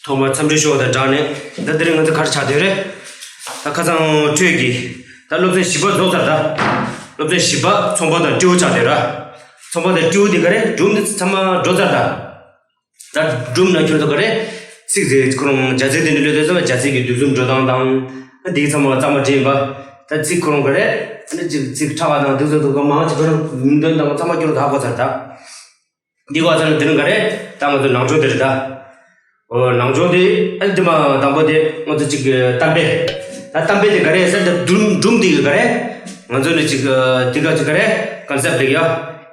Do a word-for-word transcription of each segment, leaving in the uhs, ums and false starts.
ཐོག་མར་འཚམས་འདྲི་ཞུ་བ་དང་སྦྲགས་ནས། ད་དེ་རིང་ང་ཚོ་ག་རེ་ཆགས་བསྡད་རེད། ད་ཁ་སང་འཕྲོས་ཀྱི་ད་སློབ་ཚན་བཞི་པ་རྫོགས་ཚར། ད་སློབ་ཚན་བཞི་པ་ཚོང་པ་དང་སྤྲེའུ་ཆགས་བསྡད་ར། ཚོང་པ་དང་སྤྲེའུ་དེ་ག་རེ་སྒྲུང་དེ་ཚང་མ་འགྲོ་ཚར་ད། ད་སྒྲུང་ནང་ཁྱོད་ཚོ་ག་རེ་ཚིག་དེ་ཁོ་རང་བྱ་ཚིག་དེ་འདྲ་ལོས་དོན་ཚང་མ་བྱ་ཚིག་གི་འདུག་སེ་འགྲོ་སྟངས་དང་། ད་དེ་ཚང་མ་གཙང་མ་དྲན་པ། ད་ཚིག་ཁོ་རང་ག་རེ་ཚིག་ཚིག་ཕྲ་བ་དང་དེ་ཚོ་དུ་མང་ཆེ་ཁོ་རང་མིང་དོན་དང་ཚང་མ་ཁྱོད་ཚོ་ཧ་གོ་ཚར་ད། འདི་ག་ཚོ་ནི་དེ་རིང་ག་རེ་ད་ང་ཚོ་ནང་ཆོས་དེ་རེད་ད། ཨོ་ནང་ཆོས་དེ་ཨ་འདི་མ་དང་པོ་དེ་ང་ཚོ་གཅིག་གཏམ་དཔེ། ད་གཏམ་དཔེ་དེ་ག་རེ་ཟེར་ད་སྒྲུང་སྒྲུང་དེ་ག་རེ། ང་ཚོ་ནི་གཅིག་དེ་ག་གཅིག་ག་རེ་ཀོན་སེབ་ལེགས་ཡ།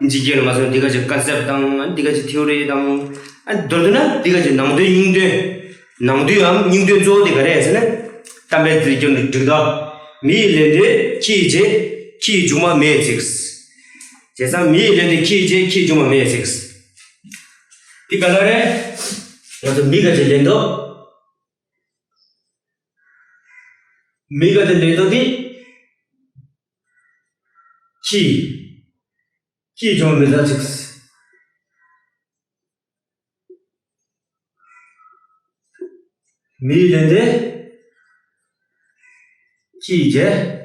ཨིན་ཇི་སྐད་ལ་མ་སོང་དེ་ག་གཅིག་ཀོན་སེབ་དང་ཨ་དེ་ག་གཅིག་ཐེའོ་རི་དང་། ཨ་མདོར་བསྡུ་ན་དེ་ག་གཅིག་ནང་དོན་སྙིང་དོན། ནང་དོན་འམ་སྙིང་དོན་གཙོ་བོ་དེ་ག་རེ་ཟེར་ན། གཏམ་དཔེ་དེ་སྐྱོན་དུ་འགྲིག་ད། མི་ཡི་ལན་དོན་ཁྱི་ཡིས་བྱེད། ཁྱི་ཡི་མཇུག་མ་མེས་ཚིག་བྱས་ཙང་མི་ཡི་ལན་དོན་ཁྱི་ཡིས་བྱེད། ཁྱི་ཡི་མཇུག་མ་མེས་ཚིག་འདི་ག་ལ་རེད། ང་ཚོ་མི་ག་ཅིག་ལེན་དོ། མི་ག་ཅིག་ལེན་དོ་འདི། ཁྱི། ཁྱི་ཡི་མཇུག་མ་མེས་ཚིག་མི་ཡི་ལན་དོན། ཁྱི་ཡིས་བྱེད།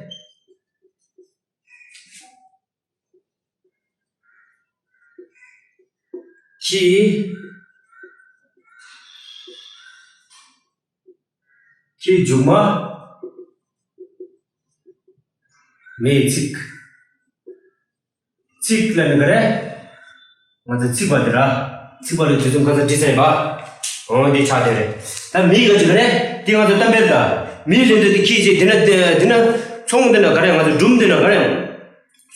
ཁྱི་ཡིས། ཁྱི་ཡི་མཇུག་མ། མེས་ཚིག་ཚིག་ལ་ནི་ག་རེ། ང་ཚོ་ཚིག་པ་དེ་ར། ཚིག་པ་ལ་དུས་གསུམ་ཁ་སང་བྲིས་ཚར་ཡིན་པ། འོ་འདི་ཆགས་དེ་རེད། ད་མི་ག་ཅིག་ག་རེ། འདི་ང་ཚོ་གཏམ་དཔེ་ལ། མི་ལེན་དོན་དེ་ཁྱི་ཡིས་བྱེད། འདི་ན་འདི་ན་ཚོང་འདི་ན་ག་རེ། ང་ཚོ་སྒྲུང་འདི་ན་ག་རེ།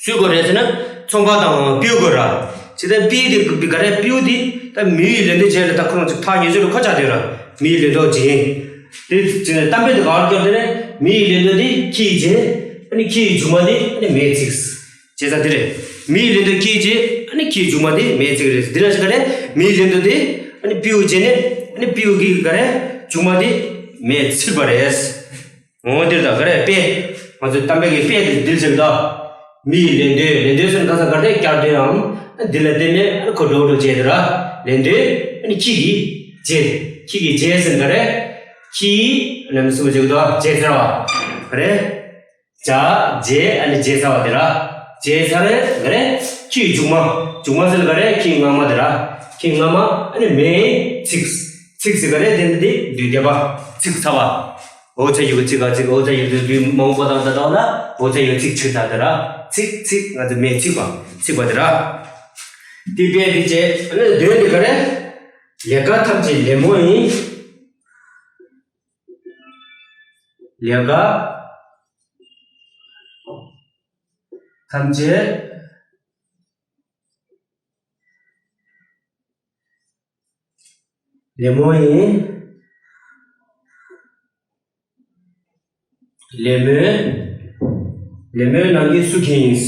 སུས་དགོས་རེད་ཟེར་ན། ཚོང་པ་དང་སྤྲེའུ་དགོས་ར། ཇི་ལྟར་སྤྲེའུ་དེ་ག་རེ། སྤྲེའུ་དེ་ད་མི་ཡི་ལན་དོན་བྱས་ལ་ད་ཁོ་རང་ཚོ་ཐག་ཉེ་ཤོས་ལ་ཁོ་ཆགས་བསྡད་ར། མི་ཡི་ལན་དོན་བྱེད། དེ་གཏམ་དཔེ་དེ་ག་རེ་སྐྱོར་དེ་ནས་མི་ཡི་ལན་དོན་དེ་ཁྱི་ཡིས་བྱེད། ཨ་ནི་ཁྱི་ཡི་མཇུག་མ་དེ་ཨ་ནི་མེས་ཚིག་བྱས་ཙང་དེ་རེད། མི་ཡི་ལན་དོན་ཁྱི་ཡིས་བྱེད། ཨ་ནི་ཁྱི་ཡི་མཇུག་མ་དེ་མེས་ཚིག་རེད། འདི་ལ་ཞིག་ག་རེ། མི་ཡི་ལན་དོན་དེ་ཨ་ནི་སྤྲེའུ་བྱས་ནས། ཨ་ནི་སྤྲེའུ་གི་ག་རེ། མཇུག་མ་དེ་མེས་ཚིག་པ་རེད། འོ་འདིར་ད་ག་རེ་དཔེ། ང་ཚོའི་གཏམ་དཔེ་གི་དཔེ་དེ་འདིར་བྱེད་ད། མི་ཡི་ལན་དོན། ལན་དོན་ཟེར་ན་ཁ་སང་ག་རེ་བསྐྱར་ཟློས་འམ། འདི་ལ་བརྟེན་ནས་ཁོ་འགྲོ་འགྲོ་བྱས་དེ་ར། ལན་དོན་ཨ་ནི་ཁྱི་གིས་བྱེད། ཁྱི་གིས་བྱེད་ཟེར་ན་ག་རེ། ཁྱི་ལ་མི་སུ་མ་བྱེད་དོ། བྱེད་ཟེར་བ་ག་རེ། བྱ་བྱེད་ཨ་ནི་བྱེད་ཟེར་བ་དེ་ར། བྱེད་ཟེར་ག་རེ། ཁྱི་ཡི་མཇུག་མ། མཇུག་མ་ཟེར་ན་ག་རེ། ཁྱི་རྔ་མ་དེ་ར། ཁྱི་རྔ་མ་ཨ་ནི་མེས་ཚིག་ཚིག་ཟེར་ག་རེ། དེ་འདི་འདུས་བསྡད་པ་ཚིག་ཚ་བ། འོ་ཚ་ཡི་གུ་ཚིག་ག་ཚིག་འོ་ཚ་ཡི་གུ་འདུས་མང་པོ་དང་ད་དོ་ལ་འོ་ཚ་ཡི་གུ་ཚིག་ཆིག་ད་དེ་ར། ཚིག་ཚིག་ང་ཚོ་མེས་ཚིག་པ་ཚིག་པ་དེ་ར། འདི་དཔེ་འདི་བྱས་ཨ་ནི་དོན་འདི་ག་རེ། ལས་ཀ་ཐམས་ཅད་ལད་མོ་ཡིན། ལས་ཀ་ཐམས་ཅད་ལད་མོ་ཡིན། ལད་མོ། ལད་མོ་ནང་གི་སུ་མཁྱེན་ཡིན།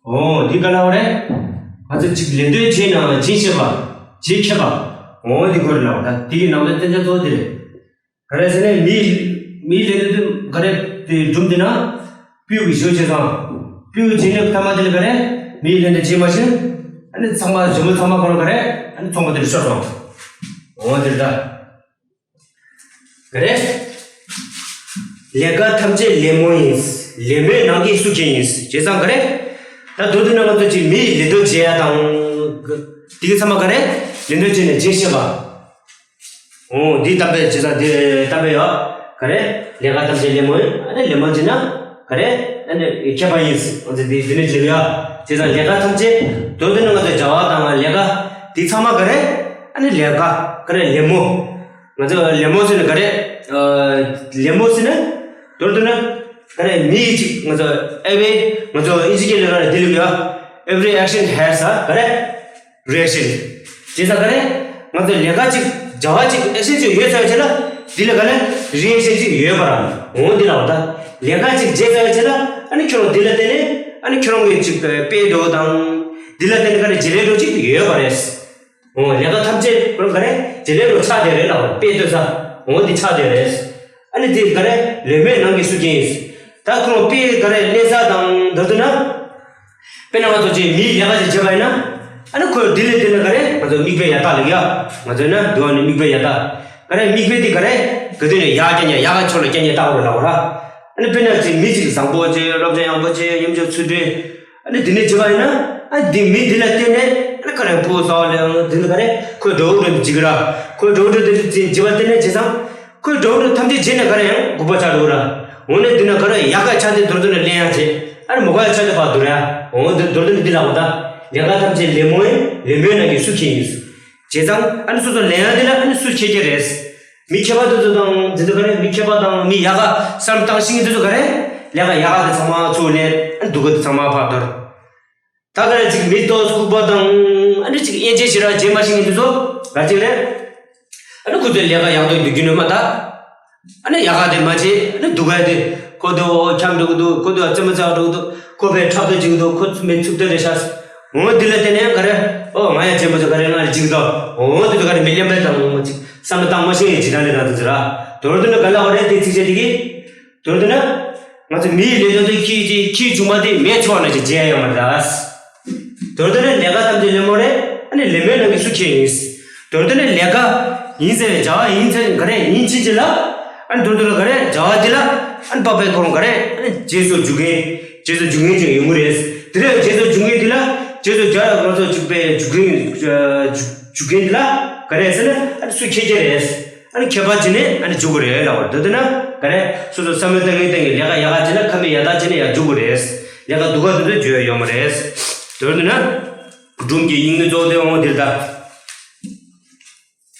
འོ་འདི་ག་ལ་བ་རེད། ང་ཚོ་གཅིག་ལད་འདོད་བྱེད་ན་བྱེད་ཤེས་པ། བྱེད་མཁས་པ། འོ་འདི་གོ་རེ་ལ་བ། ད་དེ་གི་ནང་དོན་བསྟན་བྱ་གཙོ་བོ་དེ་རེད། ག་རེ་ཟེར་ན་མི་མིའི་ལན་དུ་ག་རེ་དེ་སྒྲུང་དེ་ན་སྤྲེའུ་གི་ཞོ་བྱས་སོང་། སྤྲེའུ་བྱས་ནས་ཐ་མ་དེ་ལ་ག་རེ་མིའི་ལན་དུ་བྱས་མ་ཤེས། ཨ་ནི་ཚང་མ་ཞོ་མོ་ཚང་མ་ཁོ་རང་ག་རེ་ཨ་ནི་ཚོང་པ་དེ་ལ་ཤོར་སོང་། འོ་དེ་ལྟ་ག་རེ། ལས་ཀ་ཐམས་ཅད་ལད་མོ་ཡིན། ལད་མོའི་ནང་གི་སུ་མཁྱེན་ཡིན། བྱས་ཙང་ག་རེ། ད་མདོར་བསྡུ་ན་ང་ཚོ་ཅིག་མིའི་ལན་དུ་བྱས་ཡ་དང་། དེ་གི་ཚང་མ་ག་རེ་ལན་དུ་བྱས་ནས་བྱེད་ཤེས་པ། འོ་འདི་གཏམ་དཔེ་བྱས་ཙང་འདི་གཏམ་དཔེ་ཡོད། ག་རེ། ལས་ཀ་ཐམས་ཅད་ལད་མོ་ཡིན། ཨ་ནི་ལད་མོ་བྱས་ན་ག་རེ། ཨ་ནི་མཁས་པ་ཡིན། འོ་འདི་འདི་འདི་ནས་བྱེད་ཡ། བྱས་ཙང་ལས་ཀ་ཐམས་ཅད་མདོར་བསྡུ་ན་ང་ཚོ་བྱ་བ་དང་ལས་ཀ་འདི་ཚང་མ་ག་རེ། ཨ་ནི་ལས་ཀ་ག་རེ་ལད་མོ། ང་ཚོ་ལད་མོ་ཟེར་ན་ག་རེ། ལད་མོ་ཟེར་ན་མདོར་བསྡུ་ན་ག་རེ། མི་ཡི་ཅིག་ང་ཚོ་every ང་ཚོ་ཨིན་ཇི་སྐད་ལ་ག་རེ་འདི་ལབ་ཡ། Every action has a ག་རེ། Reaction། བྱས་ཙང་ག་རེ། ང་ཚོ་ལས་ཀ་ཅིག་བྱ་བ་ཅིག་ཨེ་ཤེན་ཅིག་ཡོད་ཚར་བའི་ཆེད་ལ། འདི་ལ་ག་རེ། རི་ཨེ་ཤན་ཅིག་ཡོད་པ་རང་འོང་འདི་ལ་འོ་ད། ལས་ཀ་ཅིག་བྱས་ཚར་བའི་ཆེད་ལ། ཨ་ནི་ཁྱོད་རང་འདི་ལ་བརྟེན་ནས་ཨ་ནི་ཁྱོད་རང་གི་ཅིག་དཔེ་འགྲོ་དང་། འདི་ལ་བརྟེན་ནས་ག་རེ་བྱེད་ལས་འགྲོ་ཅིག་ཡོད་པ་རེད། འོ་ལས་ཀ་ཐམས་ཅད་ཁོ་རང་ག་རེ་བྱེད་ལས་འགྲོ་ཆགས་བསྡད་རེད་ལ་དཔེ་ལྟོས་ས། འོ་འདི་ཆགས་བསྡད་རེད། ཨ་ནི་འདི་ག་རེ་ལད་མོའི་ནང་གི་སུ་མཁྱེན་ཡིན། ད་ཁོ་རང་དཔེ་ག་རེ་གནས་ས་དང་མདོར་བསྡུ་ན། དཔེར་ན་ང་ཚོ་ཅིག་མིའི་ལས་ཀ་ཅིག་བྱེད་པ་ཡིན་ན། ཨ་ནི་ཁོས་འདི་ལས་འདི་ལ་ག་རེ་ང་ཚོ་མིག་དཔེ་ཡར་ལྟ་ལེགས་ཡ། ང་ཚོ་ན་འདི་བ་ནི་མིག་དཔེ་ཡར་ལྟ། ག་རེ་མིག་དཔེ་དེ་ག་རེ་ག་དུས་ནས་ཡར་རྒྱབ་ནས་ཡག་ག་ཕྱོགས་ལ་རྒྱབ་ནས་བལྟ་དགོས་རེད་ལབ་ར། ཨ་ནི་དཔེར་ན་ཅིག་མི་ཅིག་བཟང་པོ་ཅིག་སློབ་སྦྱོང་ཡག་པོ་ཅིག་ཡུམ་ཅོག་ཚུལ་ཁྲིམས། ཨ་ནི་དེ་ནས་བྱས་པ་ཡིན་ན། ཨ་འདི་མི་འདི་ལ་བརྟེན་ནས་ཨ་ནི་ག་རེ་ཕུག་ས་ལ་འདི་ནི་ག་རེ་ཁོའི་འགྲོ་འགྲོ་འདི་འཇིག་ར། ཁོའི་འགྲོ་འགྲོ་འདི་འཇིག་པ་བརྟེན་ནས་བྱས་ཙང་། ཁོའི་འགྲོ་འགྲོ་ཐམས་ཅད་རྗེས་ནས་ག་རེ་ཡང་འགུག་པ་ཆགས་འགྲོ་ར། འོ་ན་འདི་ན་ག་རེ་ཡག་ག་ཆ་དེ་མདོར་བསྡུས་ནས་ལེན་ཡག་བྱེད། ཨ་ནི་མོ་ག་ཡ་ཆ་དེ་བར་དུ་ར། འོ་འདི་མདོར་བསྡུས་ནས་འདི་ལ་འོ་ད། ལས་ཀ་ཐམས་ཅད་ལད་མོ་ཡིན། ལད་མོའི་ནང་གི་སུ་མཁས་ཡིན། བྱས་ཙང་ཨ་ནི་སོ་སོ་ལེན་ཡག་འདི་ལ་ཨ་ནི་སུ་མཁས་ཀྱི་རེད། མི་མཁས་པ་དེ་ཚོ་དང་འདི་ཚོ་ག་རེ་མི་མཁས་པ་དང་མི་ཡག་ག་བསམ་བཏང་ཤེས་མཁན་དེ་ཚོ་ག་རེ། ལས་ཀ་ཡག་ག་དེ་ཚང་མ་ཚུར་ལེན། ཨ་ནི་སྡུག་ག་དེ་ཚང་མ་ཕར་དོར། ད་ག་རེ་ཅིག་མི་ལྟོ་ལྐུགས་པ་དང་ཨ་ནི་ཅིག་དབྱེ་འབྱེད་ཞེ་དྲག་བྱེད་མ་ཤེས་མཁན་དེ་ཚོ་ག་ཅིག་རེད། ཨ་ནི་ཁོ་ཚོའི་ལས་ཀ་ཡག་ཏུ་འགྲོ་རྒྱུ་ནི་མ་ད། ཨ་ནི་ཡག་ག་དེ་མ་བྱེད། ཨ་ནི་སྡུག་ག་དེ་ཁོ་ཚོ་འོ་འཁྱམ་འགྲོ་གི་འདུག་ཁོ་ཚོ་རྩེད་མོ་རྩེ་འགྲོ་གི་འདུག་ཁོ་ཕར་འཁྲབ་སྟོན་བྱེད་ཀྱི་འདུག་ཁོ་ཚོ་མི་ཚུགས་སྟོན་རེ་ཤག་འོ་འདི་ལ་བརྟེན་ནས་ག་རེ། ཨོ་ང་ཡང་རྗེས་མ་ཚོ་ག་རེ་ང་ལ་འཇིགས་འདུག་འོ་འདི་ཚོ་ག་རེ་མི་གླེན་པའི་དང་མ་ཅིག་བསམ་བློ་བཏང་མ་ཤེས་ཡིན་ཇི་ལྟར་ལས་དང་དེ་ཚོ་ར། མདོར་བསྡུས་ན་ག་ལ་བ་རེད་དེ་ཚིགས་བཅད་འདི་གི། མདོར་བསྡུས་ན། ང་ཚོ་མིའི་ལས་དོན་དུ་ཁྱི་ཁྱི་ཁྱི་ཆུང་མ་དེ་མེ་ཆོག་ན་ཅིག་བརྗེད་ཡ་ཡོད་མ་རེད་ད། མདོར་བསྡུས་ན་ལས་ཀ་ཐམས་ཅད་ལད་མོ་རེད། ཨ་ནི་ལད་མོའི་ནང་གི་སུ་མཁས་ཡིན། མདོར་བསྡུས་ན་ལས་ཀ་ཡིན་ཟེར་བའི་བྱ་བ་ཡིན་ཚེ་ག་རེ་ཡིན་ཕྱིན་ཅི་ལ། ཨ་ནི་མདོར་བསྡུས་ན་ག་རེ་བྱ་བ་འདི་ལ་ཨ་ནི་དཔག་པའི་ཁོ་རང་ག་རེ་ཨ་ནི་རྗེས་སུ་འཇུག་མཁན་རྗེས་སུ་འཇུག་མཁན་ཅིག་ཡོང་གི་རེད། དེ་ནས་རྗེས་སུ་འཇུག་མཁན་འདི་ལ་རྗེས་སུ་རྒྱ་ང་ཚོ་འཇུག་པའི་འཇུག་མཁན་འཇུག་མཁན་འདི་ལ་ག་རེ་ཟེར་ན་ཨ་ནི་སུ་མཁས་ཀྱི་རེད། ཨ་ནི་ཁྱད་པར་བྱས་ནས་ཨ་ནི་འཇུག་གི་རེད་ལབ་པ་རེད། འདི་ན་ག་རེ་སོ་སོ་བསམ་བློ་བཏང་གིན་བཏང་གིན་ལས་ཀ་ཡག་ག་བྱས་ན་ཁ་མིག་ཡར་ལྟ་བྱས་ནས་ཡར་འཇུག་གི་རེད། ལས་ཀ་སྡུག་ག་དེ་ཚོ་བརྗོད་ཡ་ཡོད་མ་རེད། མདོར་བསྡུས་ན་སྒྲུང་གི་དབྱིངས་ནི་གཙོ་བོ་དེ་འོང་འདིར་ད།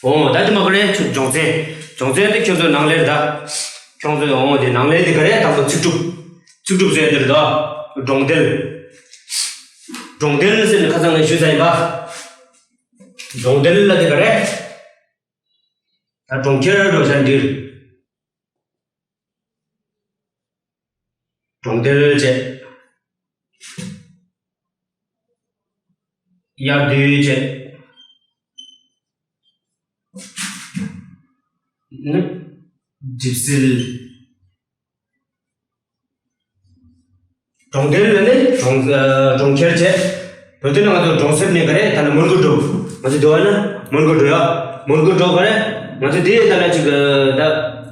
འོང་ད་དེ་མ་ག་རེ་ཁྱོད་སྦྱོང་ཚན། སྦྱོང་ཚན་དེ་ཁྱོད་ཚོའི་ནང་ལས་ད། ཁྱོད་ཚོའི་འོང་དེ་ནང་ལས་དེ་ག་རེ་དང་པོ་ཚིག་གྲུབ། ཚིག་གྲུབ་ཟེར་འདིར་ད། སྒྲུང་དེབ། སྒྲུང་དེབ་ཟེར་ནས་ཁ་སང་ངས་ཞུས་ཚར་ཡིན་པ། སྒྲུང་དེབ་ལ་དེ་ག་རེ། ད་གྲོང་ཁྱེར་འགྲོ་བྱ་འདིར། གྲོང་རྡལ་བཅས། དབྱར་དུས་བཅས། ནི། གྲིབ་བསིལ། གྲོང་རྡལ་ལ་ནི་གྲོང་ཨ་གྲོང་ཁྱེར་བྱས། བོད་དོན་ང་ཚོ་གྲོང་གསེབ་ནས་ག་རེ་ད་ནི་མོན་གྷོ་འགྲོ། ང་ཚོ་འདི་བ་ན་མོན་གྷོ་འགྲོ་ཡ། མོན་གྷོ་འགྲོ་ག་རེ། ང་ཚོ་འདི་ད་ནི་ཅིག་ད་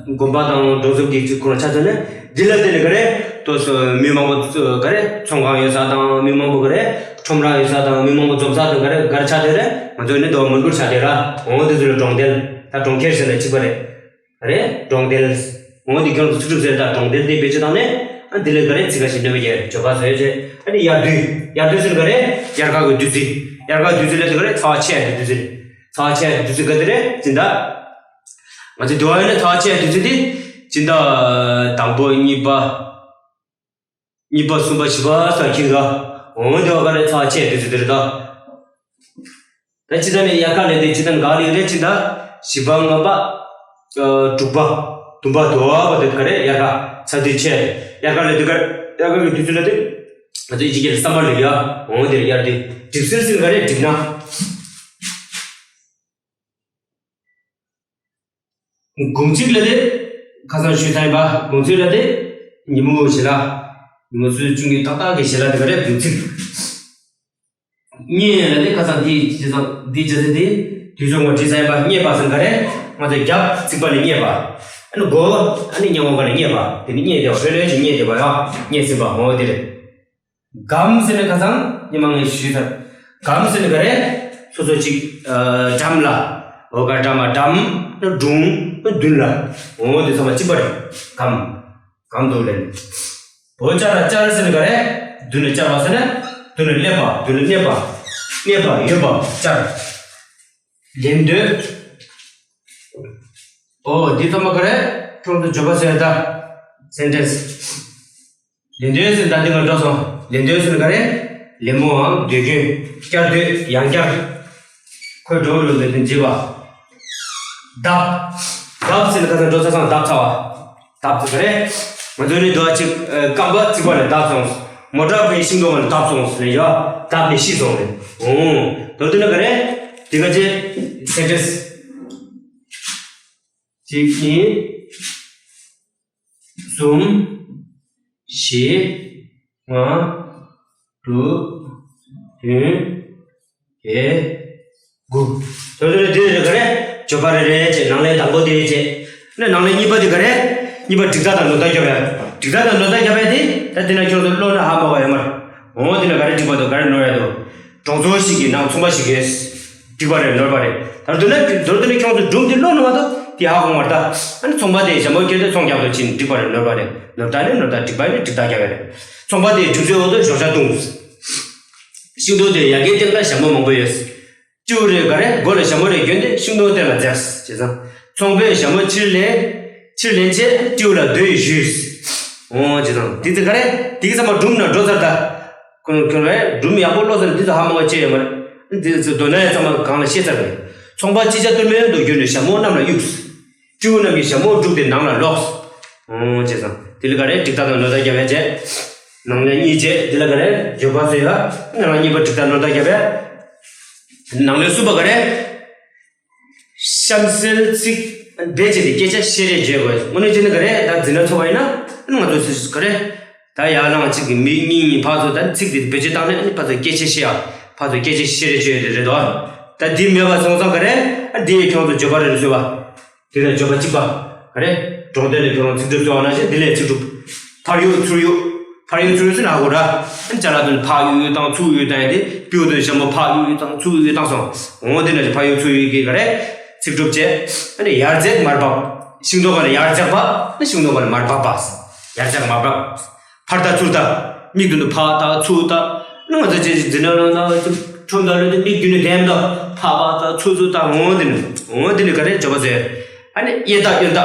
དགོན་པ་དང་གྲོང་གསེབ་ཀྱི་ཅིག་ཁོ་ན་ཆ་ཚང་ནས་འདི་ལ་བརྟེན་ནས་ག་རེ། ཏོ་སོ་མི་མང་པོ་ག་རེ་ཚོང་ཁང་ཡོད་ས་དང་མི་མང་པོ་ག་རེ་ཁྲོམ་ར་ཡོད་ས་དང་མི་མང་པོ་འཛོམས་ས་དང་ག་རེ་ག་རེ་ཆ་དེ་རེད། ང་ཚོ་ནི་འདི་བ་མོན་གྷོ་ཆ་དེ་ར། འོ་འདི་ཚོ་ལ་གྲོང་རྡལ། ད་གྲོང་ཁྱེར་ཟེར་ན་གཅིག་པ་རེད། རེད། གྲོང་རྡལ། འོ་འདི་ཁྱོད་ཚོ་ཚིག་གྲུབ་ཟེར་ད་གྲོང་རྡལ་འདི་བེད་སྤྱོད་བཏང་ནས་ཨ་འདི་ལ་ག་རེ་ཚིག་ཁ་ཞིག་སྣོན་པ་ཡས་བརྗོད་པ་བཟོས་བྱས། ཨ་ནི་དབྱར་དུས། དབྱར་དུས་ཟེར་ག་རེ། དབྱར་ཁ་གི་དུས་ཚིགས། དབྱར་ཁ་དུས་ཚིགས་ལ་དེ་ག་རེ་ཚ་བ་ཆེ་ཡ་དུས་ཚིགས། ཚ་བ་ཆེ་ཡ་དུས་ཚིགས་ག་དེ་རེད་ཟིན་ད། ང་ཚོ་དུས་བ་ཡོད་ན་ཚ་བ་ཆེ་ཡ་དུས་ཚིགས་དེ་སྦྱིན་བདག་དང་པོ་གཉིས་པ། གཉིས་པ་གསུམ་པ་བཞི་པ་ས་ཁྱིར་ག་འོང་དེ་བ་ག་རེ་ཚ་བ་ཆེ་ཡ་དུས་ཚིགས་དེ་རེད་ད། ད་ཅི་ད་ནས་དབྱར་ཁ་ལས་དེ་ཅི་ད་འགག་ལས་དེ་ཅི་ད་བཞི་པ་ལྔ་པ། ཨ་དྲུག་པ། བདུན་པ་དོ་བ་དེ་ག་རེ་དབྱར་ཁ་ཚ་དུས་ཆེ། དབྱར་ཁ་ལས་དེ་ག་རེ་དབྱར་ཁ་གི་དུས་ཚོད་ལ་དེ། ང་ཚོ་ཡི་གེ་ལ་བསམ་པ་ལས་ཡ་འོང་དེ་དབྱར་དུས་གྲིབ་བསིལ་ཟེར་ག་རེ་གྲིབ་ན། དགུང་ཚིགས་ལ་དེ། ཁ་སང་ཞུས་ཚར་ཡིན་པ་དགུང་ཚིགས་ལ་དེ། ཉིན་མོ་གི་ཞལ་ལག་ཉིན་མོ་ཚོས་ཅུང་གི་ཏག་ཏག་གི་ཞལ་ལག་དེ་ག་རེ་དགུང་ཚིགས། བསྙེན་ལ་དེ་ཁ་སང་འདི་ཇི་ཙམ་འདི་ཇི་ཙམ་དེ་དུས་ཚོད་ངོ་བྲིས་ཚར་ཡིན་པ་བསྙེན་པ་ཟེར་ག་རེ་ང་ཚོས་རྒྱབ་ཚིགས་པ་ལ་བསྙེན་པ། ཨ་ནི་མགོ་ཨ་ནི་སྙན་མོ་ག་ལ་བསྙེན་པ་དེ་ནི་བསྙེན་དེ་བ་ཧྲོ་ལོས་ཀྱི་བསྙེན་དེ་བ་ཡ་བསྙེན་ཟིན་པ་འོ་དེ་རེད། སྒམ་ཟེར་ནས་ཁ་སང་ཉི་མ་ངས་ཞུས་ཚར། སྒམ་ཟེར་ནས་ག་རེ། སོ་སོ་ཅིག་ཨ་འགྲམ་ལ། འོ་ག་འགྲམ་མ་འགྲམ། སྒྲུང་། མདུན་ལ། འོ་དེ་ཚང་མ་གཅིག་པ་རེད། སྒམ། སྒམ་དུ་ལེན། འོ་བཅར་ལ་བཅར་ཟེར་ནས་ག་རེ། མདུན་ལ་བཅར་བ་ཟེར་ན། མདུན་ལ་སླེབས་པ། མདུན་ལ་གནས་པ། གནས་པ་ཡོད་པ་བཅར། ལེན་འདོད། ཨོ་འདི་ཚང་མ་ག་རེ། ཁྱོད་ཚོ་བརྗོད་པ་ཟེར་ད། སེན་ཊེན་སི། ལེན་འདོད་ཟེར་ད་འདི་ང་འགྲོ་སོང་། ལེན་འདོད་ཟེར་ག་རེ། ལེན་མོའམ་འདོད་སྐྱོན། བསྐྱར་ཟློས་ཡང་བསྐྱར། ཁོས་འགྲོ་རུ་ལེན་འདོད་བྱེད་པ། བརྡབ། བརྡབ་ཟེར་ན་ཁ་སང་འགྲོ་ས་སང་བརྡབ་ཚར་བ། བརྡབ་ཟེར་ག་རེ། ང་ཚོ་ནི་འདུག་ཅིག་རྐང་པ་བརྩིགས་པ་ལ་བརྡབ་སོང་། མོ་ཊ་པའི་ཤིང་སྡོང་ལ་བརྡབ་སོང་ཟེར་ཡ། བརྡབ་ནས་ཤི་སོང་རེད། འོང་། མདོར་བསྡུས་ན་ག་རེ། འདི་ག་ཅེ། སེན་ཊེན་སི། གཅིག་གཉིས། གསུམ། བཞི། ལྔ། དྲུག་བདུན། བརྒྱད། དགུ། མདོར་བསྡུས་ན་འདི་རེད་ག་རེ། བརྗོད་པ་རེ་རེ་བྱས། ནང་ལན་དང་པོ་དེ་བྱས། ནས་ནང་ལན་གཉིས་པ་དེ་ག་རེ། གཉིས་པ་འགྲིག་མཐའ་དང་ནོར་མཐའ་རྒྱབ་ཡ། འགྲིག་མཐའ་དང་ནོར་མཐའ་རྒྱབ་ཡ་དེ་ད་དེ་ན་ཁྱོད་ཚོ་ཀློག་ན་ཧ་མ་གོ་ཡ་མར། འོ་དེ་ན་ག་རེ་འགྲིག་པ་འདུག་ག་རེ་ནོར་ཡ་འདུག་གྲོང་ཚོ་ཞིག་གི་ནང་ཚོང་པ་ཞིག་གིས་འགྲིག་པ་རེད་ནོར་བ་རེད། ད་མདོར་ན་མདོར་དེ་ནས་ཁྱོད་ཚོ་སྒྲུང་དེ་ཀློག་ན་མ་གཏོགས་དེ་ཧ་གོ་མ་རེད་ད། ཨ་ནི་ཚོང་པ་དེ་ཞྭ་མོ་ཁྱེར་ཏེ་ཚོང་རྒྱག་ཏུ་ཕྱིན། འགྲིག་པ་རེད་ནོར་བ་རེད། ནོར་མཐའ་ནི་ནོར་མཐའ། འགྲིག་པ་ནི་འགྲིག་མཐའ་རྒྱབ་ཡ་རེད། ཚོང་པ་དེས་རྒྱུག་ཚོའི་འོག་ཏུ་ཞོགས་ཇ་བཏུངས། ཤིང་སྡོང་དེ་ཡ་གིའི་སྟེང་ལ་ཞྭ་མོ་མང་པོ་ཡོད། སྤྲེའུ་རེ་ག་རེ་མགོ་ལ་ཞྭ་མོ་རེ་གྱོན་ཏེ་ཤིང་སྡོང་སྟེང་ལ་འཛེགས་བྱས་ཙང་། ཚོང་པས་ཞྭ་མོ་ཕྱིར་ལེན། ཕྱིར་ལེན་བྱས་སྤྲེའུ་ལ་སྡོད་ཞུས། འོ་བྱས་ཙང་དེ་ཚེ་ག་རེ་དེ་གི་ཚང་མ་སྒྲུང་ནང་འགྲོ་ཚར་ད། ཁོ་ཁོ་རེ་སྒྲུང་ཡག་པོ་ཀློག་ཚར། དེ་ཚོ་ཧ་མ་གོ་ཅི་ཡོད་མ་རེད། དེ་ཚོ་མདོར་ན་ཡ་ཚང་མ་གང་ལ་ཤེས་ཚར་རེད། ཚོང་པ་ཅི་བྱ་གཏོལ་མེད་དུ་གྱུར་ནས་ཞྭ་མོ་གནམ་ལ་གཡུགས། སྤྲེའུ་རྣམས་ཀྱིས་ཞྭ་མོ་བསྒྲུགས་ཏེ་ནང་ལ་ལོག། འོ་བྱས་ཙང་དེ་ལ་ག་རེ་འགྲིག་མཐའ་དང་ནོར་མཐའ་རྒྱབ་ཡ་བྱས། ནང་ལན་གཉིས་བྱས། དེ་ལ་ག་རེ་བརྗོད་པ་ཟེར་ཡ། ནང་ལན་གཉིས་པ་འགྲིག་མཐའ་ནོར་མཐའ་རྒྱབ་ཡ། ནང་ལན་གསུམ་པ་ག་རེ། གཤམ་གསལ་ཚིག་བེད་སྤྱད་དེ་སྐད་ཆ་བཤད་རེས་བྱེད་དགོས། དངོས་གནས་བྱས་ན་ག་རེ། ད་འཛིན་གྲྭ་ཚོགས་པ་ཡིན་ན་ང་ཚོ་ག་རེ། ད་ཡར་ལངས་གཅིག་གི་མི་གཉིས་གཉིས་ཕར་ཚུར་ད་ཚིག་དེ་བེད་སྤྱོད་བཏང་ནས་ཨ་ནི་ཕར་ཚུར་སྐད་ཆ་བཤད་ཡ། ཕར་ཚུར་སྐད་ཆ་བཤད་རེས་བྱེད་ཡ་དེ་རེད་དོ། ད་འདི་མེད་པ་སོང་ཙང་ག་རེ། ཨ་འདི་ཡི་ཁྱོད་ཚོ་བརྗོད་པ་རེ་རེ་བཟོས་པ། དེ་ལ་བརྗོད་པ་གཅིག་པ། ག་རེ། སྒྲུང་དེབ་ལས་ཁྱོད་རང་ཚིག་གྲུབ་བཟོས་པ་ནང་བཞིན་འདི་ལས་ཚིག་གྲུབ། ཕར་གཡུག་ཚུར་གཡུག་ཕར་གཡུག་ཚུར་གཡུག་ཟེར་ན་ཧ་གོ་ར། ཨ་ནི་ཅ་ལག་དེ་ཕར་གཡུག་གཡུག་བཏང་ཚུར་གཡུག་བཏང་ཡ་དེ། སྤྲེའུ་དེ་ཞྭ་མོ་ཕར་གཡུག་གཡུག་བཏང་ཚུར་གཡུག་བཏང་སོང་། འོ་དེ་ནང་བཞིན་ཕར་གཡུག་ཚུར་གཡུག་གི་ག་རེ། ཚིག་གྲུབ་བྱས། ཨ་ནི་ཡར་འཛེགས་མར་འབབ། ཤིང་སྡོང་ག་ལ་ཡར་འཛེགས་པ། ཨ་ནི་ཤིང་སྡོང་ག་ལ་མར་འབབ་པ། ཡར་འཛེགས་མར་འབབ། ཕར་ལྟ་ཚུར་ལྟ། མིག་མདུན་དུ་ཕར་ལྟ་ཚུར་ལྟ། ཨ་ནི་ང་ཚོ་ཅི་ཅི་འཛིན་གྲྭ་ནང་ལ་ཁྲོམ་ལྟ་ལོས་དེ་མིག་མདུན་ནས་བསྡད་མི་འདུག་ཕར་ཕར་ལྟ་ཚུར་ཚུར་ལྟ། འོ་དེ་ནི་འོ་དེ་ནི་ག་རེ་བརྗོད་པ་ཟེར། ཨ་ནི་གཡས་ལྟ་གཡོན་ལྟ།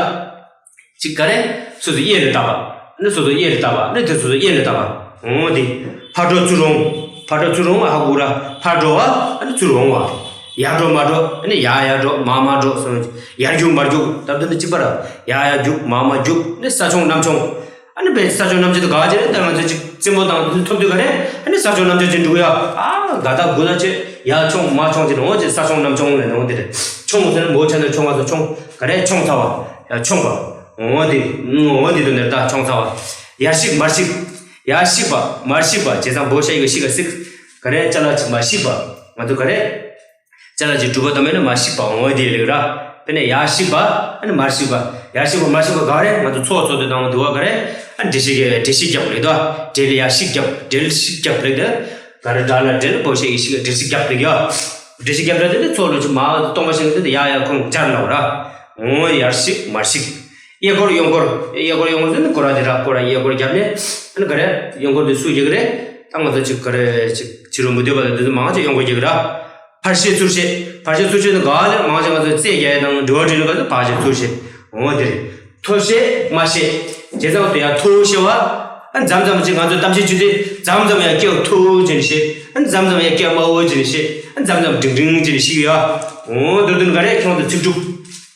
ཅིག་ག་རེ། སོ་སོ་གཡས་ལ་ལྟ་བ། ཨ་ནི་སོ་སོ་གཡས་ལ་ལྟ་བ། ཨ་ནི་དེ་སོ་སོ་གཡས་ལ་ལྟ་བ། འོ་དེ། ཕར་འགྲོ་ཚུར་འོང་། ཕར་འགྲོ་ཚུར་འོང་བ་ཧ་གོ་ར། ཕར་འགྲོ་བ། ཨ་ནི་ཚུར་འོང་བ། ཡར་འགྲོ་མར་འགྲོ། ཨ་ནི་ཡར་ཡར་འགྲོ་མར་མར་འགྲོ་སོང་། ཡར་རྒྱུག་མར་རྒྱུག་ད་དུང་ནི་གཅིག་པ་ར། ཡར་ཡར་རྒྱུག་མར་མར་རྒྱུག་ནི་ས་མཆོང་གནམ་མཆོང་། ཨ་ནི་བས་ས་མཆོང་གནམ་མཆོང་དུ་ག་ཅེ་རེད། ད་ང་ཚོ་ཅིག་རྩེད་མོ་དང་དུ་ཐོབ་དུས་ག་རེད། ཨ་ནི་ས་མཆོང་གནམ་མཆོང་ཅན་འགྲོ་ཡ། ཨ་དགའ་ད་དགུ་ད་ཅེ་ཡར་མཆོང་མར་མཆོང་ཅེ་འོ་ཅེ་ས་མཆོང་གནམ་མཆོང་ལས་འོ་དེ་རེད། མཆོང་ཟེར་ན་མོ་ཆ་ན་མཆོང་བ་ཚོ་མཆོང་ག་རེ་མཆོང་ཚ་བ་ཡ་མཆོང་བ། འོ་དེ། འོ་དེ་དུ་ནེར་ད་མཆོང་ཚ་བ། ཡར་ཞིག་མར་ཞིག་ཡར་ཞིག་པ་མར་ཞིག་པ་བྱས་ཙང་བོ་ཤ་ཡི་ག་ཞིག་ག་སིག་ག་རེ་ཅ་ལག་ཅིག་མར་ཞིག་པ། ང་ཚོ་ག་རེ། ཅ་ལག་ཅིག་སྒྲུབ་པ་དང་མེད་ན་མར་ཞིག་པ་འོ་དེ་ལེགས་ར། དཔེར་ན་ཡར་ཞིག་པ་ཨ་ནི་མར་ཞིག་པ། ཡར་ཞིག་པ་མར་ཞིག་པ་ག་རེ། ང་ཚོ་ཚོགས་ཚོགས་དུས་དང་དུ་བ་ག་རེ། ཨ་འགྲེལ་བཤད་རྒྱབ་འགྲེལ་བཤད་རྒྱབ་ལེགས་དོ། འགྲེལ་ཡར་ཞིག་རྒྱབ་འགྲེལ་ཞིག་རྒྱབ་ལེགས་དོ། ག་རེ་འདྲ་ལ་འགྲེལ་བོ་ཤ་ཡི་ཞིག་འགྲེལ་ཞིག་རྒྱབ་ལེགས་ཡ། འགྲེལ་ཞིག་རྒྱབ་ལེགས་དེ་ཚོགས་ལོ་ཅིག་མ་སྟོང་པ་ཞིག་དེ་ཡ་ཡ་ཁོང་སྦྱར་ལོག་ར། འོ་ཡར་ཞིག་མར་ཞིག་གཡས་སྐོར་གཡོན་སྐོར། གཡས་སྐོར་གཡོན་སྐོར་ཟེར་ན་སྐོར་ར་དེ་ར་སྐོར་ར་གཡས་སྐོར་རྒྱབ་ནས་ཨ་ནི་ག་རེ་གཡོན་སྐོར་དེ་སུ་རྒྱག་གི་རེད། ད་ང་ཚོ་ཅིག་ག་རེ་ཅིག་ཕྱི་རུ་མི་སྡོད་པ་ལ་དེ་ཚོ་མང་ཆེ་གཡོན་སྐོར་རྒྱག་གི་ར། ཕར་བཤད་ཚུར་བཤད། ཕར་བཤད་ཚུར་བཤད་ནི་ག་ལེར་མང་ཆེ་ང་ཚོ་རྩེད་རྒྱག་ཡ་དང་འགྲུལ་བ་འགྲུལ་ནི་ག་ཚོད་ཕར་བཤད་ཚུར་བཤད། འོ་དེ་རེད། མཐོ་བཤད་དམའ་བཤད། བྱས་ཙང་དེ་ཡང་མཐོ་བཤད་བ། ཨ་མཚམས་མཚམས་ཅིག་ང་ཚོ་གཏམ་བཤད་བྱེད་དུས་མཚམས་མཚམས་ཡང་སྐད་མཐོ་ཅན་བཤད། ཨ་མཚམས་མཚམས་ཡང་སྐད་དམའ་བོ་ཅན་བཤད། ཨ་མཚམས་མཚམས་འབྲིང་འབྲིང་ཅན་བཤད་ཡ། འོ་དེ་དོན་ག་རེ་ཁྱོད་ཚོ་ཚིག་གྲུབ།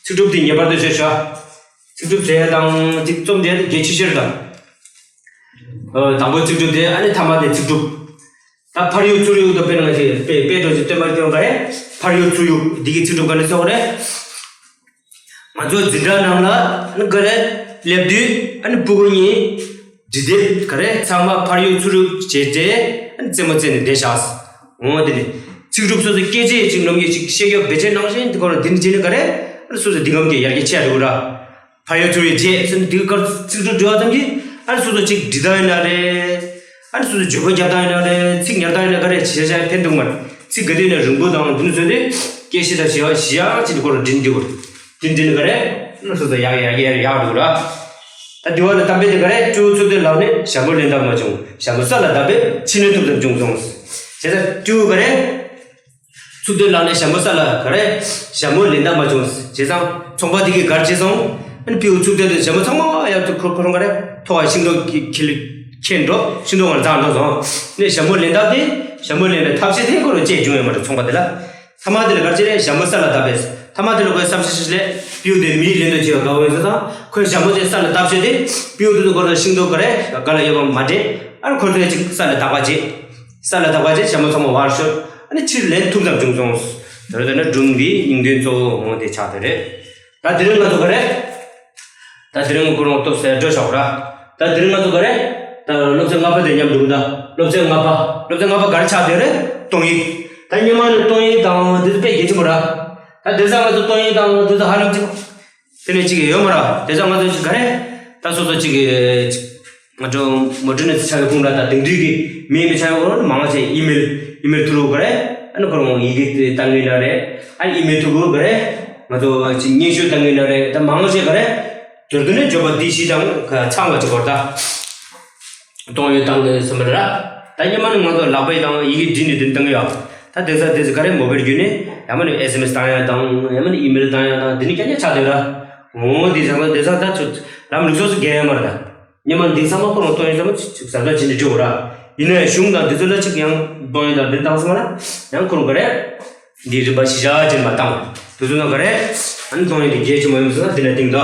ཚིག་གྲུབ་དེ་ངེས་པར་དུ་བཤད་ཤོག་ཚིག་གྲུབ་ཟེར་ཡ་དང་ཅིག་རྩོམ་འབྲི་ཡ་དེ་གལ་ཆེ་ཤོས་རེད་ད། ཨ་དང་པོ་ཚིག་གྲུབ་དེ་ཨ་ནི་ཐ་མ་དེ་ཚིག་གྲུབ། ད་ཕར་གཡུག་ཚུར་གཡུག་དང་དཔེར་ན་ང་ཚོས་དཔེ་དཔེ་འགྲོ་ཞིག་སྟོན་པར་སྐྱོན་ག་རེ། ཕར་གཡུག་ཚུར་གཡུག་འདི་གི་ཚིག་གྲུབ་ག་ནས་སོགས་རེད། ང་ཚོ་འཛིན་གྲྭ་ནང་ལ་ཨ་ནི་ག་རེ་སླེབས་དུས་ཨ་ནི་སྤུ་གུ་གཉིས་འབྲི་དེབ་ག་རེ་ཚང་མ་ཕར་གཡུག་ཚུར་གཡུག་བྱས་ཏེ་ཨ་ནི་རྩེད་མོ་རྩེས་ནས་བསྡད་བཞག་འོ་དེ་ནས་ཚིག་གྲུབ་སོ་སོ་སྐད་ཆ་ཅིག་ནམ་རྒྱུན་ཅིག་བཤད་རྒྱུ་བེད་སྤྱོད་ནང་བཞིན་དེ་ཁོ་རང་འདི་འདྲ་བྱས་ནས་ག་རེ་ཨ་ནི་སོ་སོ་འདི་གམ་གྱི་ཡར་རྒྱས་ཆེ་རུ་ར། ཕར་ཡུལ་ཚུར་ཡུལ་བྱས་ཟེར་ནས་དེའི་སྐོར་ཚིག་གྲུབ་འབྲི་བ་ཙམ་གྱིས་ཨ་ནི་སོ་སོ་ཅིག་འབྲི་སྟངས་ཡིན་ན་རེད། ཨ་ནི་སོ་སོ་བརྗོད་པ་རྒྱབ་སྟངས་ཡིན་ན་རེད། ཚིག་ཉར་སྟངས་ཡིན་ན་ག་རེ་བྱས་བྱས་ཕན་ཐོགས་མ་རེད། ཚིག་ག་དུས་ནས་རིང་པོ་དང་འདི་ནས་བཟོས་ཏེ་སྐད་བཤད་དང་ཞི་བ་ཞི་ཡག་ཅིག་ནས་སྐོར་ལ་འབྲི་འདི་བར་འདི་འདི་ནི་ག་རེ་ཨ་ནི་སོ་སོ་ཡག་ཡག་ཡག་ཡག་འདུག་ར། ད་དེ་བ་ནི་གཏམ་དཔེ་དེ་ག་རེ་སྤྲེའུ་ཚུར་སྟོན་ལག་ནས་ཞྭ་མོ་ལེན་ཐབས་མ་བྱུང་། ཞྭ་མོ་ས་ལ་བརྡབས་པས་ཕྱི་ནས་ཐུབ་ཐབས་བྱུང་སོང་། བྱས་ཙང་སྤྲེའུ་ག་རེ། ཚུར་སྟོན་ལག་ནས་ཞྭ་མོ་ས་ལ་ག་རེ། ཞྭ་མོ་ལེན་ཐབས་མ་བྱུང་། བྱས་ཙང་ཚོང་པ་དེ་གིས་ག་རེ་བྱས་སོང་། ཨ་ནི་སྤྲེའུ་ཚུར་སྟོན་དུས་ཞྭ་མོ་ཚང་མ་ཡར་དུ་ཁོ་ཁོ་རང་ག་རེ་ཐོག་ག་ཤིང་སྡོང་གི་ཁྱེར་འགྲོ། ཤིང་སྡོང་ག་འཛེགས་འགྲོ་སོང་། ནས་ཞྭ་མོ་ལེན་ཐབས་དེ་ཞྭ་མོ་ལེན་པའི་ཐབས་ཤེས་དེ་ཁོ་རང་བཅས་བྱུང་ཡོད་མ་རེད་ཚོང་པ་དེ་ལ། ཐ་མ་དེ་ལ་ག་རེ་བྱས་རེད། ཞྭ་མོ་ས་ལ་བརྡབས་པས། ཐ་མ་དེ་ལ་ཁོས་བསམ་ཤེས་ཤེས་ལས་སྤྲེའུ་དེ་མིའི་ལེན་དུ་བྱས་པ་དགའ་བོ་ཡིན་ས་དང་ཁོས་ཞྭ་མོ་དེ་ས་ལ་བརྡབས་བྱས་ཏེ་སྤྲེའུ་དེ་ཚོ་ཁོ་རང་ཤིང་སྡོང་ག་རེ་ག་ལ་ཡོད་པ་མ་དྲན། ཨ་ནི་ཁོ་ཚོས་ཅིག་ས་ལ་བརྡབས་པ་བྱས། ས་ལ་བརྡབས་པ་བྱས་ཞྭ་མོ་ཚང་མ་བར་ཤོར། ཨ་ནི་ཕྱིར་ལེན་ཐུབ་ཙམ་བྱུང་སོང་། དེ་རེད། དེ་ནི་སྒྲུང་འདིའི་སྙིང་དོན་གཙོ་བོ་འོ་དེ་ཆགས་དེ་རེད། ད་དེ་རིང་ང་ཚོ་ག་རེ། ད་དེ་རིང་ཁོ་རང་སྟོབས་ཟེར་འགྲོ་ཆོག་ར། ད་དེ་རིང་ང་ཚོ་ག་རེ། ད་སློབ་ཚན་ལྔ་པ་དེ་མཉམ་འགྲོ་གི་ད། སློབ་ཚན་ལྔ་པ། སློབ་ཚན་ལྔ་པ་ག་རེ་ཆགས་དེ་རེད། སྟོང་ཡིག་ད་སྔོན་མ་ནས་སྟོང་ཡིག་དང་འདི་ཚོ་དཔེ་གལ་ཆེན་པོ་ར། ད་དེ་ཚོ་ང་ཚོ་སྟོང་ཉིད་དང་དེ་ཚོ་ཧ་ལམ་གཅིག་པ། དེ་ནས་གཅིག་ཡོད་མ་རེད། དེ་ཚོ་ང་ཚོ་གཅིག་ག་རེ། ད་སོ་སོ་གཅིག་གི་ང་ཚོ་མོ་ཊ་ནས་ཆ་བའི་ཁུངས་ལ་ད་དེང་དུས་ཀྱི་མི་མི་ཆ་བའི་ཁུངས་མང་ཆེ་ཨི་མེལ་ཨི་མེལ་ཐུ་རུ་ག་རེ། ཨ་ནི་ཁོ་རང་ཡི་གེ་བཏང་གི་ན་རེད། ཨ་ཨི་མེལ་ཐུ་རུ་ག་རེ། ང་ཚོ་གཅིག་སྙན་ཞུ་བཏང་གི་ན་རེད། ད་མང་ཆེ་ག་རེ། དུར་དུ་ནས་བརྗོད་པ་འདི་གཞི་དང་ཚང་བ་གཅིག་གོ་ད། གཏོང་ཡོད་བཏང་གི་སོང་བ་རེད། ད་སྔོན་མ་ནི་ང་ཚོ་ལག་པས་དང་ཡི་གེ་བྲིས་ནས་དེ་བཏང་གི་ཡོད། ད་དེང་སང་དེ་ཚོ་ག་རེ་མོ་བེལ་བརྒྱུད་ནས་ཡང་མ་ནི་ཨེས་ཨེམ་ཨེས་བཏང་ཡ་དང་ཡང་མ་ནི་ཨི་མེལ་བཏང་ཡ་དང་དེ་ནི་རྐྱང་རྐྱང་ཆགས་བསྡད་ར། འོ་དེ་ཚང་ཚང་དེང་སང་ད་ཚོ་ལམ་ལུགས་སོ་སོ་འགལ་ཡ་མ་རེད་ད། སྔོན་མ་འདི་ཚང་མ་ཁོ་རང་གཏོང་ཡ་ཚང་མ་ཅིག་ཟབ་ཟབ་བྱས་ནས་འགྲོ་ར། ཡིན་ན་ཡང་གཞུང་དང་དེ་ཚོ་ལ་ཅིག་ཡང་གཏོང་ཡ་དང་དེ་བཏང་སོང་བ་ན་ཡང་ཁོ་རང་ག་རེ། འདིའི་རིམ་པ་གཞི་བཞག་ཅན་མ་བཏང་། དེ་ཚོ་ན་ག་རེ། ཨ་ནི་གཏོང་ཡིག་དེ་རྒྱས་ཅིག་མ་ཡོང་ཟེར་ན་འདི་ན་སྟེང་དུ།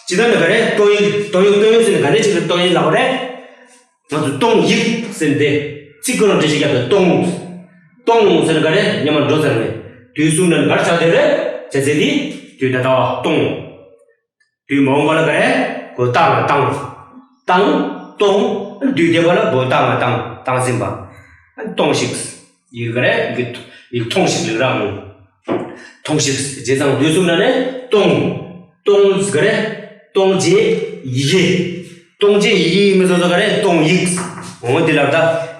ཇི་ལྟར་ན་ག་རེ་གཏོང་ཡིག་གཏོང་ཡིག་གཏོང་ཡིག་ཟེར་ན་ག་ནས་ཅིག་གཏོང་ཡིག་ལབ་པ་རེད། ང་ཚོ་གཏོང་ཡིག་ཟེར་ཏེ། ཚིག་ཁོ་རང་འབྲི་ཤེས་རྒྱབ་ཏུ་གཏོང་། གཏོང་ཟེར་ན་ག་རེ་ཉམས་མ་འགྲོ་ཟེར་ནས། དུས་གསུམ་ན་གར་ཆགས་ཏེ་རེད། བྱ་ཚེ་འདི་དུས་ད་ལྟ་བ་གཏོང་། དུས་མ་འོངས་པ་ལ་ག་རེ། གོ་བཏང་ལ་བཏང་། བཏང་། གཏོང་། དུས་འདས་པ་ལ་གོ་བཏང་ལ་བཏང་། བཏང་ཟིན་པ། གཏོང་ཞིག་ཡིག་ག་རེ། ཡིག་ཐོང་ཞིག་ལེགས་རང་། ཐོང་ཞིག་རྗེས་ཚང་དུས་གསུམ་ན་ནས་གཏོང་། གཏོང་ག་རེ། གཏོང་རྗེས་ཡི་གེ། གཏོང་རྗེས་ཡི་གེ་ཡིན་མིན་སོ་སོ་ག་རེ་གཏོང་ཡིག་འོ་འདི་ལབ་ད།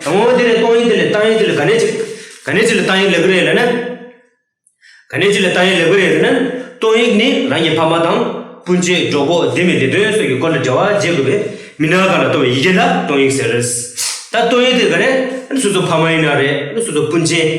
འོ་འདི་ནས་གཏོང་ཡིག་འདི་ལས་བཏང་ཡིག་འདི་ལས་ག་ནས་ཅིག་ག་ནས་ཅིག་ལ་བཏང་ཡིག་ལབ་གི་རེད་ལབ་ན། ག་ནས་ཅི་ལ་བཏང་ཡིག་ལབ་དགོས་རེད་ཟེར་ན། གཏོང་ཡིག་ནི་རང་གི་ཕ་མ་དང་སྤུན་མཆེད་གྲོགས་པོ་ལྡན་མིན་ལས་དོན་སོགས་ཀྱི་སྐོར་ལ་འབྲེལ་བ་འབྱེད་དགོས་པའི་མི་སྣ་ཁག་ལ་གཏོང་བའི་ཡི་གེ་ལ་གཏོང་ཡིག་ཟེར། ད་གཏོང་ཡིག་དེ་ག་རེ། སོ་སོ་ཕ་མ་ཡིན་ན་རེད། སོ་སོ་སྤུན་མཆེད།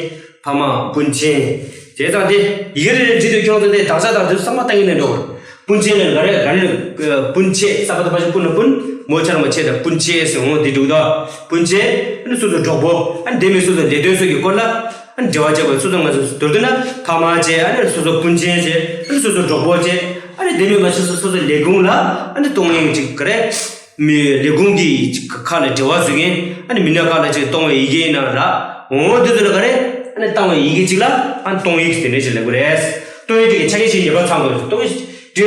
ཕ་མ་སྤུན་མཆེད། བྱས་ཙང་དེ་ཡི་གེ་རེ་རེ་བྲིས་དུས་ཁྱོད་ཚོ་དེ་དག་ཆ་དང་དེ་ཚང་མ་བཏང་གི་ནས་འགྲོ་དགོས། སྤུན་མཆེད་ལ་ག་རེ་ག་རེ་སྤུན་མཆེད་ས་པ་ད་པ་ཞིག་སྤུན་ལ་སྤུན། མོ་ཆ་ལ་མོ་ཆེ་དང་སྤུན་མཆེད་ཟེར་འོང་དེ་འདུག་ད། སྤུན་མཆེད། ཨ་ནི་སོ་སོ་གྲོགས་པོ། ཨ་ནི་ལྡན་མིན་སོ་སོ་ལས་དོན་སོགས་ཀྱི་སྐོར་ལ། ཨ་ནི་འབྲེལ་བ་བྱེད་དགོས། སོ་སོ་ང་ཚོ་མདོར་བསྡུས་ན་ཕ་མ་བྱས། ཨ་ནི་སོ་སོ་སྤུན་མཆེད་བྱས། ཨ་ནི་སོ་སོ་གྲོགས་པོ་བྱས། ཨ་ནི་ལྡན་མིན་པ་སོ་སོ་སོ་སོ་ལས་ཁུངས་ལ་ཨ་ནི་གཏོང་ཡིག་ཅིག་ག་རེ། མི་ལས་ཁུངས་ཀྱི་ཁག་ལ་འབྲེལ་བ་བཟོ་མཁན་ཨ་ནི་མི་སྣ་ཁག་ལ་ཅིག་གཏོང་བའི་ཡི་གེ་ཡིན་ན་ར། འོ་དེ་ཚོ་ལ་ག་རེ། ཨ་ནི་བཏང་བའི་ཡི་གེ་ཅིག་ལ་ཨ་ནི་གཏོང་ཡིག་དེ་འདྲ་ཞིག་ལབ་དགོས་རེད། གཏོང་ཡིག་དེ་གི་ཆ་རྐྱེན་བཞི་ངེས་པར་ཚང་དགོས། གཏོང་ཡིག་འབྲི་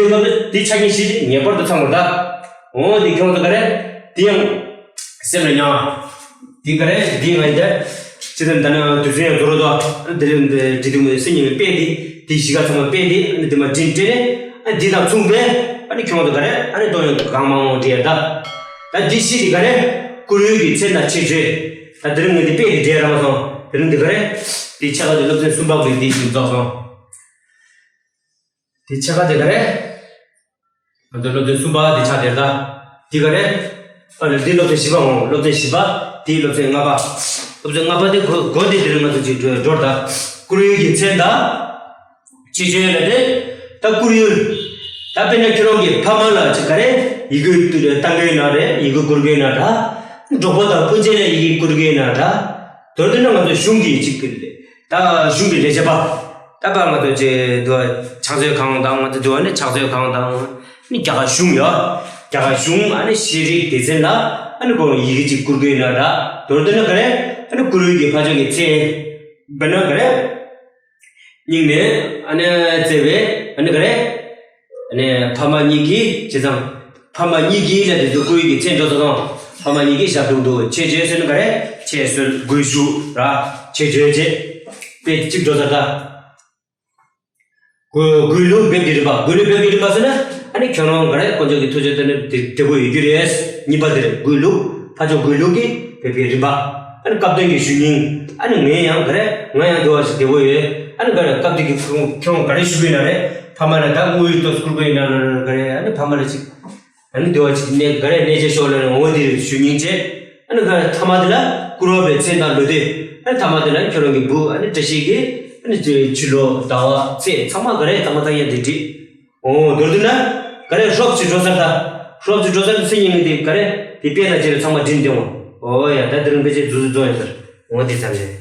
བའི་སྐབས་སུ་དེའི་ཆ་རྐྱེན་བཞི་དེ་ངེས་པར་དུ་ཚང་དགོས་ད། འོ་དེ་ཁྱོད་ཚོ་ག་རེ། དེ་ཡང་སེམས་ལ་ཉར། དེ་ག་རེ་དེ་ང་ཡིན་ད། ཅི་ལྟར་ད་ནི་དུས་ཚོད་ཡང་འགྲོ་རོགས་དོ། དེ་རིང་འདི་འབྲི་དུས་མོས་སེམས་ཉིད་ཀྱི་དཔེ་དེ་དེ་གཞིས་ཀ་ཚང་མ་དཔེ་དེ་ཨ་ནི་དེ་མ་འབྲི་འབྲི་ནས་ཨ་འདི་དང་མཚུངས་པས་ཨ་ནི་ཁྱོད་ཚོ་ག་རེ་ཨ་ནི་གཏོང་ཡོང་གང་མང་མང་འབྲི་ཡ་ད། ད་འདི་བཞི་དེ་ག་རེ། བཀུར་འོས་ཀྱི་མཚན་དང་ཆེ་བརྗོད། ད་དེ་རིང་ངས་འདི་དཔེ་དེ་འབྲི་ཡ་རང་སོང་། དེ་རིང་འདི་ག་རེ། དེ་ཆ་ག་དེ་སློབ་ཚན་གསུམ་པ་གི་དེ་བཞིན་རྫོགས་སོང་། དེ་ཆ་ག་དེ་ག་རེ། ང་ཚོ་སློབ་ཚན་གསུམ་པ་དེ་ཆགས་བསྡད་ད། དེ་ག་རེ། ཨ་ནི་འདི་སློབ་ཚན་བཞི་པ་འོང་། སློབ་ཚན་བཞི་པ། དེའི་སློབ་ཚན་ལྔ་པ། སློབ་ཚན་ལྔ་པ་དེ་གོ་གོ་དེ་དེ་རིང་ང་ཚོ་ཅིག་འགྲོ་འགྲོ་ད། བཀུར་འོས་ཀྱི་མཚན་དང་། ཆེ་ཆེ་ལ་དེ། ད་བཀུར་འོས། ད་དཔེར་ན་ཁྱོད་རང་གི་ཕ་མ་ལ་ཅིག་ག་རེ། ཡི་གེ་བཏང་གི་ན་རེད། ཡི་གེ་བསྐུར་གི་ན་འདྲ། གྲོགས་པོ་དང་སྤུན་མཆེད་ལ་ཡི་གེ་བསྐུར་གི་ན་འདྲ། མདོར་བསྡུས་ན་ང་ཚོ་གཞུང་གི་ཅིག་གི་ལས། ད་གཞུང་གི་ལས་བྱེད་པ། ད་བར་ང་ཚོ་ཅེ་འདུག་ཕྱག་མཛོད་ཁང་དང་ང་ཚོ་འདུག་ནི་ཕྱག་མཛོད་ཁང་དང་ནི་རྒྱ་གར་གཞུང་ཡོད། རྒྱ་གར་གཞུང་ཨ་ནི་ཤེས་རིག་སྡེ་ཚན་ལ་ཨ་ནི་ཁོང་ཡི་གེ་ཅིག་བསྐུར་གི་ཡོད་ན་འདྲ། མདོར་བསྡུས་ན་ག་རེ། ཨ་ནི་བཀུར་འོས་ཀྱི་ཕ་ཕྱོགས་ཀྱི་མཚན། དཔེར་ན་ག་རེ། སྙིང་ནས་ཨ་ནི་བརྩེ་བའི་ཨ་ནི་ག་རེ། ཨ་ནི་ཕ་མ་གཉིས་ཀྱིས་བྱས་ཙང་། ཕ་མ་གཉིས་ཀྱིས་ལ་དེ་ཚོ་བཀུར་འོས་ཀྱི་མཚན་འགྲོ་ཚོ་དང་། ཕ་མ་གཉིས་ཀྱིས་ཞབས་དྲུང་དུ་ཆེ་བརྗོད་ཟེར་ན་ག་རེ། ཆེད་གསོལ་དགོས་ཞུ་ར། ཆེད་བརྗོད་བྱེད། དཔེ་གཅིག་འགྲོ་ཚར་ད། དགོས་དགོས་ལུགས་འབེབས་ཀྱི་རིམ་པ། དགོས་ལུགས་འབེབས་ཀྱི་རིམ་པ་ཟེར་ན། ཨ་ནི་ཁྱོད་རང་ག་རེ་དཀོན་མཆོག་གི་ཐུགས་རྗེ་དེ་ནི་བདེ་བདེ་པོ་ཡོད་རྒྱུ་རེད། གཉིས་པ་དེ་རེད། དགོས་ལུགས་ཕ་ཕྱོགས་དགོས་ལུགས་ཀྱི་འབེབས་ཀྱི་རིམ་པ། ཨ་ནི་སྐབས་དོན་གྱི་ཞུ་སྙིང་། ཨ་ནི་ངས་ཡང་ག་རེ་ང་ཡང་བདེ་བ་ཞིག་བདེ་པོ་ཡོད། ཨ་ནི་ག་རེ་སྐབས་དེ་གི་ཁྱོད་ཁྱོད་ག་རེ་ཞུ་གི་ཡིན་ན་རེད། ཕ་མ་ལ་ད་དངུལ་ཏོག་བསྐུར་གི་ཡིན་ན་རེད། ག་རེ་ཨ་ནི་ཕ་མ་ལ་ཅིག་ཨ་ནི་བདེ་བ་ཅིག་གནས་ག་རེ་གནས་ཆེ་ཤོག་ལ་ངོ་དེ་རེ་ཞུ་སྙིང་བྱས། ཨ་ནི་ག་རེ་ཐ་མ་དེ་ལ་བཀུར་འོས་པའི་མཚན་དང་ལོ་དེ། ཨ་ནི་ཐ་མ་དེ་ལ་ཁྱོད་རང་གི་བུ་ཨ་ནི་བཀྲ་ཤིས་ཀྱི་ཨ་ནི་ཕྱི་ལོ་ཟླ་བ་ཚེས་ཚང་མ་ག་རེ་ཐ་མ་ཐ་ཡན་དེ་བྲིས། འོ་མདོར་བསྡུས་ན་ག་རེ་ཧྲོབ་ཅིག་འགྲོ་ཚར་ད། ཧྲོབ་ཅིག་འགྲོ་ཚར་དུས་སེམས་ཉིད་ངེས་དེ་ག་རེ་དེ་དཔེ་དང་བཅས་པའི་ཚང་མ་བྲིས་འདེང་བ། འོ་ཡ་ད་དེ་རིང་ཕལ་ཆེར་རྫུ་འཕྲུལ་རྫོགས་ཡོད་ཟེར། འོ་དེ་ཙམ་རེད།